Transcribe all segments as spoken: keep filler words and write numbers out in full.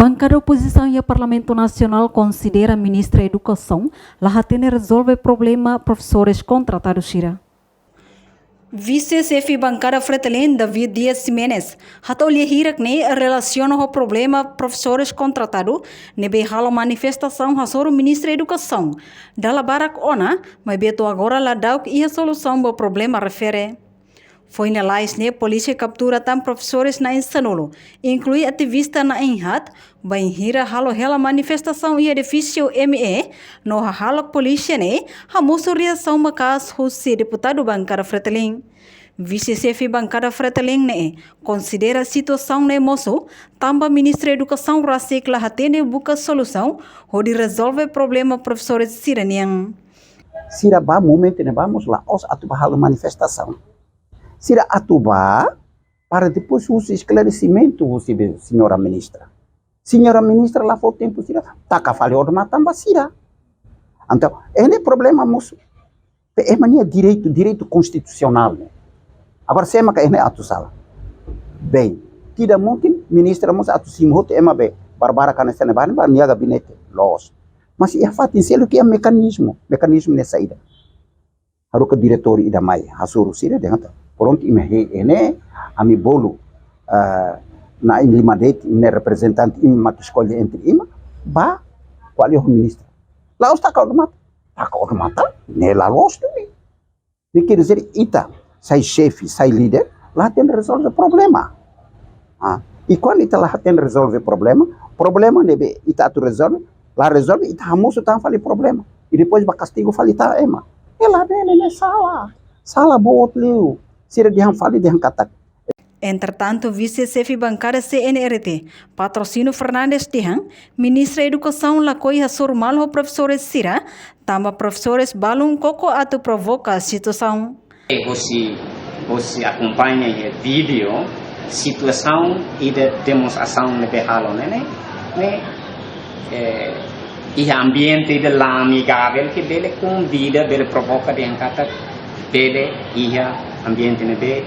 Bankada opozisaun iha Parlamentu Nasionál konsidera Ministra Edukasaun la hatene rezolve problema profesores kontratadu sira. Vise-Xefe Bankada Fretilin, David Dias Ximenes, hato'o lia hirak ne'e relasiona ho problema profesores kontratadu ne'ebé halo manifestasaun hasoru Ministra Edukasaun dala barak ona, maibé to'o agora la daudauk iha solusaun ba problema refere. Foin lalais ne'e polísia kaptura tan profesores na'in sanulu, inklui ativista na'in haat, bainhira halo hela manifestasaun iha edifísiu M E, no hahalok polísia ne'e hamosu reasaun maka'as husi deputadu bankada Fretilin. Vise-Xefe Bankada Fretilin ne'e konsidera situasaun ne'e mosu, tanba Ministra Edukasaun rasik la hatene buka solusaun hodi rezolve problema profesores sira-nian. Sira bá momentu ne'ebá mós la'ós atu bá halo manifestasaun. Sira atu bá para depois husu esklaresimentu husi be-, señora ministra. Señora ministra la fó tempu sira, taka fali odamatan ba sira. Entaun, ne'e problema mosu. Pe ema nia direitu, direitu konstitusionál ne'e. Agora, sé maka ne'e atu sala? Bem, tidak mungkin ministra mós atu simu hotu ema be, barbarak hanesan ne'ebá ne'e ba nia gabinete, loos. Mas iha fatin seluk iha mekanizmu, mekanizmu ne'e saida? Haruka diretór ida mai, hasoru sira dehan katak, prontu, imi he, ne'e, ami bolu, eh, na'in lima de'it, imi-nia reprezentante, imi mak eskolle entre imi, bá ko'alia ho ministra. La'ós taka odamatan, taka odamatan, ne'e la loos duni. Ne'e quer dizer, ita, sai xefe, sai líder, la hatene rezolve problema. Ah, i kuandu ita la hatene rezolve problema, problema ne'ebé ita atu rezolve, la rezolve, ita hamosu tan fali problema. I depois bá kastigu fali tan ema. Ne'e labele, ne'e sala. Sala boot liu. Sira dehan fali, dehan katak. Entretantu, Vise-Xefe Bankada C N R T, Patrocínio Fernandes dehan, Ministra Edukasaun lakohi hasoru malu ho profesores sira, tanba profesores balun koko atu provoka situasaun. Hosi, hosi akompaña iha vídeo situasaun ida demonstrasaun ne'ebé halo ne'e, ne'e, ne'e, eh, iha ambiente ida la amigavel ke bele konvida, bele provoka dehan katak bele iha ambiente ne'ebé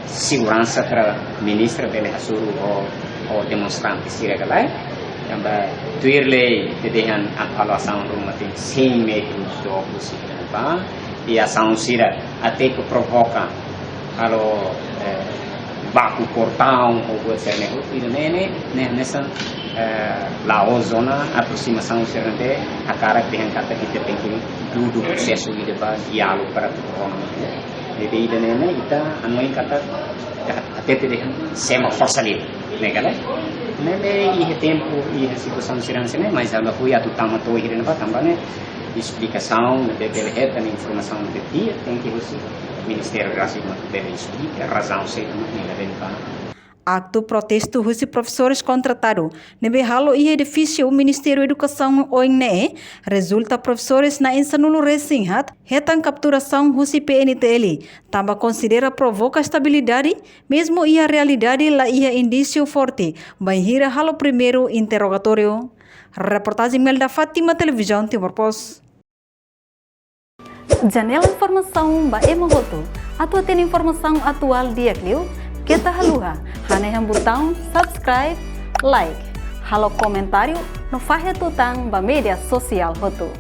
seguransa para ministra bele hasoru ho, ho demonstrante sira ka lae. Tanba tuir lei ita dehan avaliasaun ruma tenke cem metros do husi ne'ebá, i asaun sira até ke provoka halo, eh, baku portaun ou buat sira-ne'e hotu, ida-ne'e ne'e, ne'e hanesan, eh, la'ós ona aproximasaun sira-ne'ebé hakarak dehan katak ita tenke dudu prosesu ida ba diálogu para atu rona. Jadi ida-ne'e ne'e ita hanoin katak, até te dehan sema forsa liu, ne'e ka lae? Ne'e ne'e iha tempu, iha situasaun sira-ne'e, mas ha'u lakohi atu tama to'o iha ne'ebá tanba ne'e esplikasaun ne'ebé bele hetan informasaun ne'ebé di'ak tenke husi ministériu rasik mak bele esplika razaun saida mak ne'e labele ba. Aktu protestu husi profesores kontratadu ne'ebé halo iha edifísiu Ministériu Edukasaun oin ne'e, rezulta profesores na'in sanulu resin haat hetan kapturasaun husi P N T L, tanba konsidera provoka estabilidade, mezmu iha realidade la iha indísiu forte bainhira halo primeiru interrogatóriu. Reportajen Melda Fátima, Televizaun Timor Post. Janela informasaun ba ema hotu. Atu hatene informasaun atuál di'ak liu, keta haluha hanehan butaun subscribe, like, halo komentáriu no fahe tutan ba média sosiál hotu.